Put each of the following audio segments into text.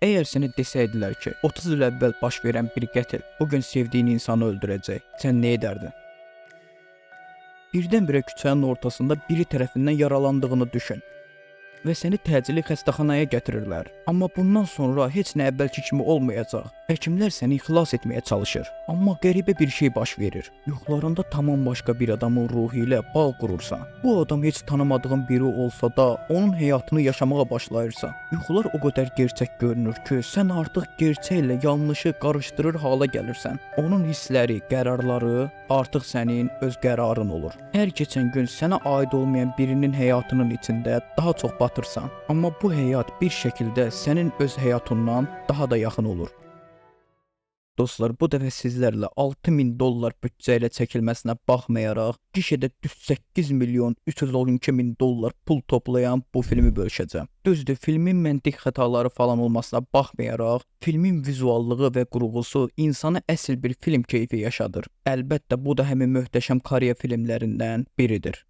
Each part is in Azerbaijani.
Əgər sənə desəydilər ki, 30 il əvvəl baş verən bir qətl bu gün sevdiyin insanı öldürəcək, sən nə edərdin? Birdən-birə küçənin ortasında biri tərəfindən yaralandığını düşün və səni təcili xəstəxanaya gətirirlər. Amma bundan sonra heç nə əvvəlki kimi olmayacaq. Həkimlər səni xilas etməyə çalışır. Amma qəribə bir şey baş verir. Yuxularında tamam başqa bir adamın ruhu ilə bağ qurursan. Bu adam heç tanımadığın biri olsa da, onun həyatını yaşamağa başlayırsan. Yuxular o qədər gerçək görünür ki, sən artıq gerçəklə yanlışı qarışdırır hala gəlirsən. Onun hissləri, qərarları artıq sənin öz qərarın olur. Hər keçən gün sənə aid olmayan birinin həyatının içində daha çox batırsan. Amma bu həyat bir şəkildə sənin öz həyatından daha da yaxın olur. Dostlar, bu dəfə sizlərlə 6000 dollar büdcə ilə çəkilməsinə baxmayaraq, gişədə düz 8 milyon 312 min dollar pul toplayan bu filmi bölüşəcəm. Düzdür, filmin məntiq xətaları falan olmasına baxmayaraq, filmin vizuallığı və qurğusu insana əsl bir film keyfi yaşadır. Əlbəttə, bu da həmin möhtəşəm Koreya filmlərindən biridir.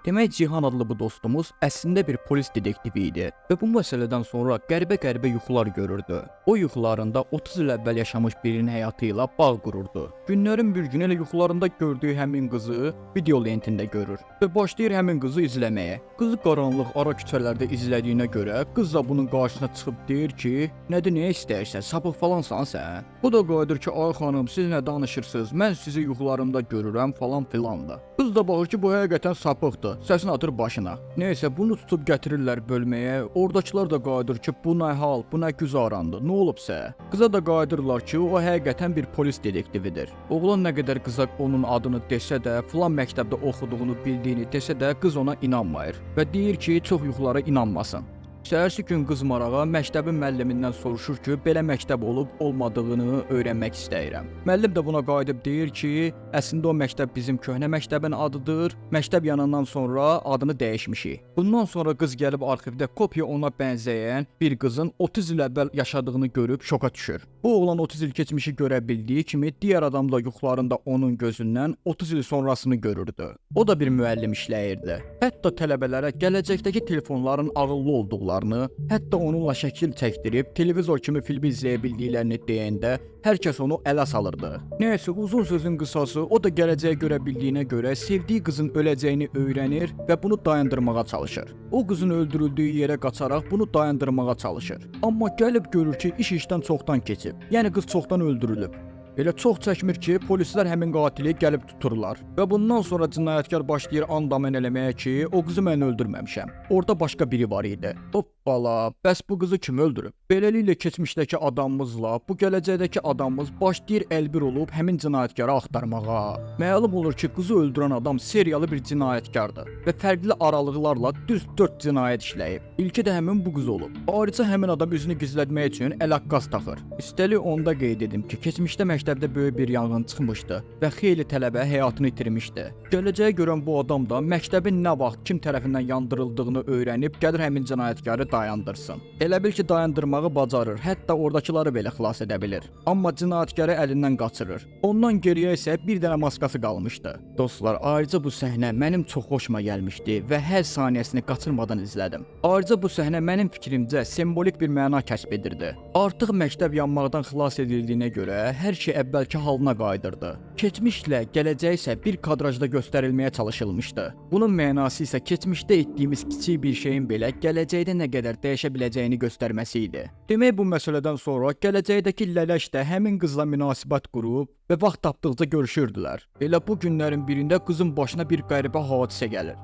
Demək Cihan adlı bu dostumuz əslində bir polis detektivi idi və bu məsələdən sonra qəribə-qəribə yuxular görürdü. O yuxularında 30 il əvvəl yaşamış birinin həyatı ilə bağ qururdu. Günlərin bir günü elə yuxularında gördüyü həmin qızı video lentində görür və başlayır həmin qızı izləməyə. Qızı qaranlıq ara küçələrdə izlədiyinə görə qız da bunun qarşısına çıxıb deyir ki, nədir, nə istəyirsən, sapıq falansan sən. Bu da qayıdır ki, ay xanım, siz nə danışırsınız, mən sizi yuxularımda görürəm falan filan da. Qız da baxır ki, bu həqiqətən sapıqdır. Səsini atır başına. Neysə, bunu tutub gətirirlər bölməyə. Oradakılar da qayıdır ki, bu nə hal, bu nə güzarandır, nə olubsa. Qıza da qayıdırlar ki, o həqiqətən bir polis detektividir. Oğlan nə qədər qıza onun adını desə də, filan məktəbdə oxuduğunu bildiyini desə də, qız ona inanmayır və deyir ki, çox yuxulara inanmasın. Səhərsi gün qız marağa məktəbin müəllimindən soruşur ki, belə məktəb olub olmadığını öyrənmək istəyirəm. Müəllim də buna qayıdıb deyir ki, əslində o məktəb bizim köhnə məktəbin adıdır. Məktəb yanandan sonra adını dəyişmişik. Bundan sonra qız gəlib arxivdə kopya ona bənzəyən bir qızın 30 il əvvəl yaşadığını görüb şoka düşür. Bu oğlan 30 il keçmişi görə bildiyi kimi digər adam da yuxularında onun gözündən 30 il sonrasını görürdü. O da bir müəllim işləyirdi. Hətta tələbələrə gələcəkdəki telefonların ağıllı olduqlarını, hətta onunla şəkil çəkdirib televizor kimi filmi izləyə bildiklərini deyəndə hər kəs onu ələ salırdı. Nəysə, uzun sözün qısası, o da gələcəyi görə bildiyinə görə sevdiyi qızın öləcəyini öyrənir və bunu dayandırmağa çalışır. O qızın öldürüldüyü yerə qaçaraq bunu dayandırmağa çalışır. Amma gəlib görür ki, iş işdən çoxdan keçib. Yəni qız çoxdan öldürülüb. Elə çox çəkmir ki, polislər həmin qatili gəlib tuturlar və bundan sonra cinayətkar başlayır and-amen eləməyə ki, o qızı mən öldürməmişəm. Orada başqa biri var idi. Hoppala, bəs bu qızı kim öldürüb? Beləliklə keçmişdəki adamımızla bu gələcəkdəki adamımız başlayır əlbir olub həmin cinayətkarı axtarmağa. Məlum olur ki, qızı öldürən adam seriyalı bir cinayətkardır və fərqli aralıqlarla düz 4 cinayət işləyib. İlki də həmin bu qız olub. Ayrıca həmin adam üzünü gizlətmək üçün ələqqaz taxır. Üstəlik onda qeyd edim ki, keçmişdə məktəbdə böyük bir yanğın çıxmışdı və xeyli tələbə həyatını itirmişdi. Gələcəyi görən bu adam da məktəbin nə vaxt kim tərəfindən yandırıldığını öyrənib gəlir həmin cinayətkarı dayandırsın. Elə bil ki, dayandırmağı bacarır, hətta oradakıları belə xilas edə bilir. Amma cinayətkarı əlindən qaçırır. Ondan geriyə isə bir dənə maskası qalmışdı. Dostlar, ayrıca bu səhnə mənim çox xoşuma gəlmişdi və hər saniyəsini qaçırmadan izlədim. Ayrıca bu səhnə mənim fikrimcə simvolik bir məna kəsb edirdi. Artıq məktəb yanmaqdan xilas edildiyinə görə hər şey əvvəlki halına qayıdırdı. Keçmişlə gələcək isə bir kadrajda göstərilməyə çalışılmışdı. Bunun mənası isə keçmişdə etdiyimiz kiçik bir şeyin belə gələcəkdə nə qədər dəyişə biləcəyini göstərməsi idi. Demək bu məsələdən sonra gələcəkdəki lələş də həmin qızla münasibət qurub və vaxt tapdıqca görüşürdülər. Elə bu günlərin birində qızın başına bir qəribə hadisə gəlir.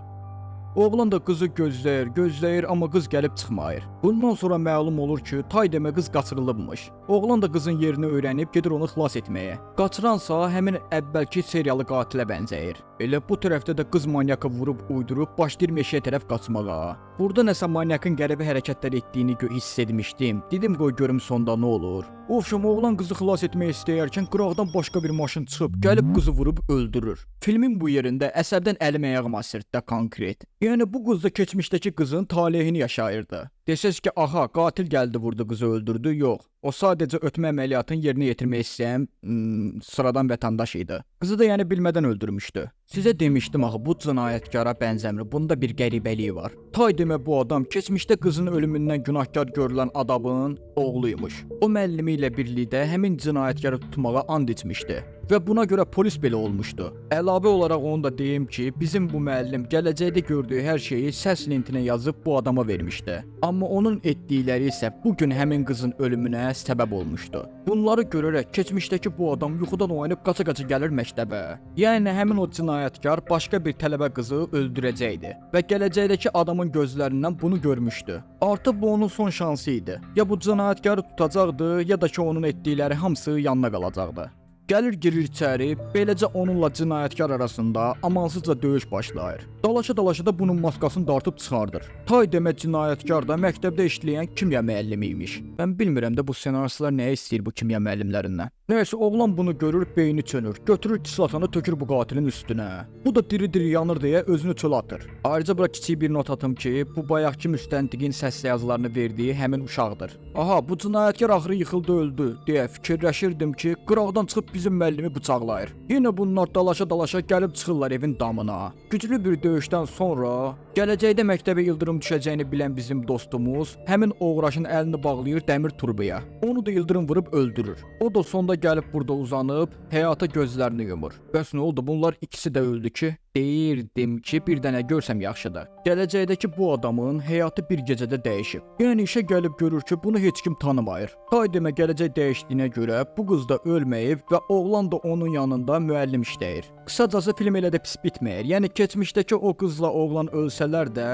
Oğlan da qızı gözləyir, gözləyir, amma qız gəlib çıxmayır. Bundan sonra məlum olur ki, tay demə qız qaçırılıbmış. Oğlan da qızın yerini öyrənib gedir onu xilas etməyə. Qaçıransa həmin əvvəlki seriyalı qatilə bənzəyir. Elə bu tərəfdə də qız manyakı vurub uydurub başlayır meşəyə tərəf qaçmağa. Burada nəsə manyakın qəribə hərəkətlər etdiyini hiss etmişdim. Dedim qoy görüm sonda nə olur. Ovşum oğlan qızı xilas etmək istəyərkən qıraqdan başqa bir maşın çıxıb gəlib qızı vurub öldürür. Filmin bu yerində əsəbdən əlim ayağım asırdı konkret. Yəni bu qız da keçmişdəki qızın talehini yaşayırdı. Desəz ki, aha, qatil gəldi, vurdu, qızı öldürdü. Yox. O sadəcə ötmə əməliyyatını yerinə yetirmək istəyən sıradan vətəndaş idi. Qızı da yəni bilmədən öldürmüşdü. Sizə demişdim axı, bu cinayətkara bənzəmir. Bunda bir qəribəlik var. Tay demə bu adam keçmişdə qızın ölümündən günahkar görülən adamın oğluymuş. O müəllimi ilə birlikdə həmin cinayətkarı tutmağa and içmişdi və buna görə polis belə olmuşdu. Əlavə olaraq onu da deyim ki, bizim bu müəllim gələcəkdə gördüyü hər şeyi səs lentinə yazıb bu adama vermişdi. Amma onun etdikləri isə bu gün həmin qızın ölümünə səbəb olmuşdu. Bunları görərək keçmişdəki bu adam yuxudan oyanıb qaça-qaça gəlir məktəbə. Yəni həmin o cinayətkar başqa bir tələbə qızı öldürəcəkdi və gələcəkdəki adamın gözlərindən bunu görmüşdü. Artıq bu onun son şansı idi. Ya bu cinayətkarı tutacaqdı, ya da ki onun etdikləri hamısı yanına qalacaqdı. Gəlir girir içəri, beləcə onunla cinayətkar arasında amansızca döyüş başlayır. Dalaşa-dalaşa da bunun maskasını dartıb çıxardır. Tay demə cinayətkar da məktəbdə işləyən kimya müəllimi imiş. Mən bilmirəm də bu ssenaristlər nəyə istəyir bu kimya müəllimlərindən. Nəysə oğlan bunu görür, beyni çönür. Götürür kislatanı tökür bu qatilin üstünə. Bu da diri-diri yanır deyə özünü çölə atır. Ayrıca bura kiçik bir not atım ki, bu bayaqki müstəntiqin səslə yazılarını verdiyi həmin uşaqdır. Aha, bu cinayətkar axırı yıxıldı, öldü deyə fikirləşirdim ki, qıraqdan çıxıb bizim müəllimi bıçaqlayır. Yenə bunlar dalaşa-dalaşa gəlib çıxırlar evin damına. Güclü bir döyüşdən sonra gələcəkdə məktəbə ildırım düşəcəyini bilən bizim dostumuz həmin oğraşın əlini bağlayır dəmir turbaya. Onu da ildırım vurub öldürür. O da sonda gəlib burada uzanıb həyata gözlərini yumur. Bəs nə oldu? Bunlar ikisi də öldü ki? Deyirdim ki, bir dənə görsəm yaxşıdır. Gələcəkdəki bu adamın həyatı bir gecədə dəyişib. Yəni işə gəlib görür ki, bunu heç kim tanımayır. Tay demə gələcək dəyişdiyinə görə bu qız da ölməyib və oğlan da onun yanında müəllim işləyir. Qısacası film elə də pis bitməyir. Yəni keçmişdəki o qızla oğlan ölsələr də,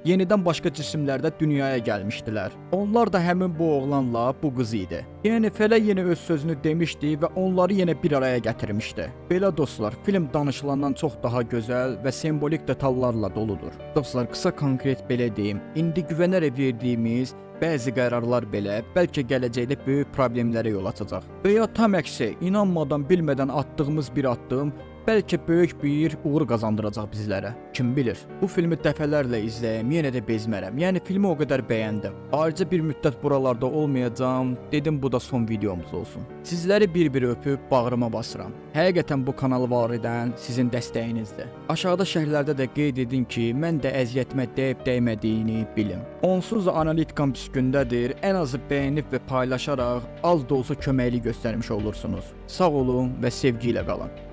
yenidən başqa cisimlərdə dünyaya gəlmişdilər. Onlar da həmin bu oğlanla bu qız idi. Yəni fələk yenə öz sözünü demişdi və onları yenə bir araya gətirmişdi. Belə dostlar, film danışılandan çox daha gözəl və simvolik detallarla doludur. Dostlar, qısa konkret belə deyim. İndi güvənərək verdiyimiz bəzi qərarlar belə bəlkə gələcəkdə böyük problemlərə yol açacaq. Və ya tam əksi, inanmadan, bilmədən atdığımız bir addım bəlkə böyük bir uğur qazandıracaq bizlərə. Kim bilir? Bu filmi dəfələrlə izləyəm, yenə də bezmərəm. Yəni filmi o qədər bəyəndim. Ayrıca bir müddət buralarda olmayacağam. Dedim bu da son videomuz olsun. Sizləri bir-bir öpüb bağrıma basıram. Həqiqətən bu kanalı var edən sizin dəstəyinizdir. Aşağıda şərhlərdə də qeyd edin ki, mən də əziyyətimə dəyib dəymədiyini bilim. Onsuz da analitikam pis gündədir. Ən azı bəyənib və paylaşaraq az da olsa köməklik göstərmiş olursunuz. Sağ olun və sevgi ilə qalın.